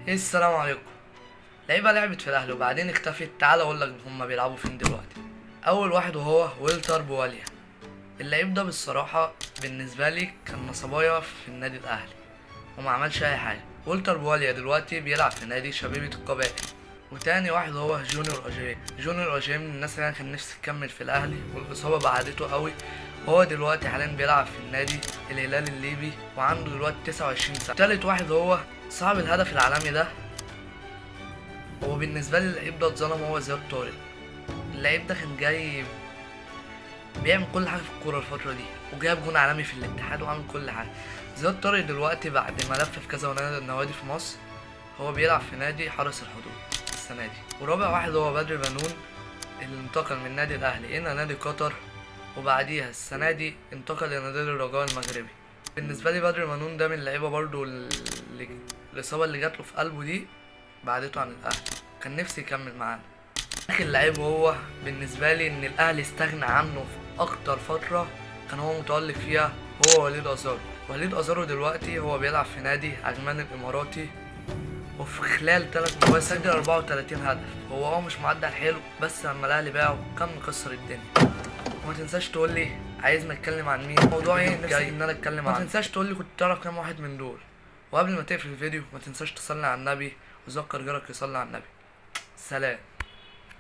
السلام عليكم. لعيبة لعبت في الاهلي وبعدين اختفت، تعال اقول لك هما بيلعبوا فين دلوقتي. اول واحد وهو ويلتر بواليا. اللعيب ده بالصراحه بالنسبة لي كان نصبايا في النادي الاهلي وما عملش اي حاجة. وولتر بواليا دلوقتي بيلعب في نادي شبيبة القبائل. وتاني واحد هو جونيور اجاي. جونيور اجاي من الناس اللي انا كان نفسي تكمل في الاهلي والاصابه بعدته قوي، وهو دلوقتي حاليا بيلعب في النادي الهلال الليبي وعنده دلوقتي 29 سنة. تالت واحد هو صاحب الهدف العالمي ده، هو بالنسبة لي اللعيب ده اتظلم، هو زياد طارق. اللعيب ده كان جاي بيعمل كل حاجة في الكورة الفترة دي، وجاب جون عالمي في الاتحاد وعامل كل حاجة. زياد طارق دلوقتي بعد ما لف في كذا نوادي في مصر، هو بيلعب في نادي حرس الحدود السنة دي. ورابع واحد هو بدر بنون، اللي انتقل من نادي الاهلي الى نادي قطر، وبعديها السنة دي انتقل الى نادي الرجاء المغربي. بالنسبة لي بدر بنون ده من اللعيبة برضو اللي الاصابة اللي جات له في قلبه دي بعدته عن الاهلي، كان نفسي يكمل معانا. اخر لعيب هو بالنسبة لي ان الاهلي استغنى عنه في اكتر فترة كان هو متالق فيها، هو وليد ازارو. وليد ازارو دلوقتي هو بيلعب في نادي عجمان الاماراتي، وفي خلال 3 مواسم سجل 34 هدف. هو مش معدل حلو، بس لما الاهلي باعه كان مكسر الدنيا. وما تنساش تقول لي عايزني اتكلم عن مين، موضوع ايه نفسك ان انا اتكلم عنه. ما تنساش تقول لي كنت تعرف كام واحد من دول. وقبل ما تقفل الفيديو ما تنساش تصلي على النبي، وذكر جارك يصلي على النبي. سلام.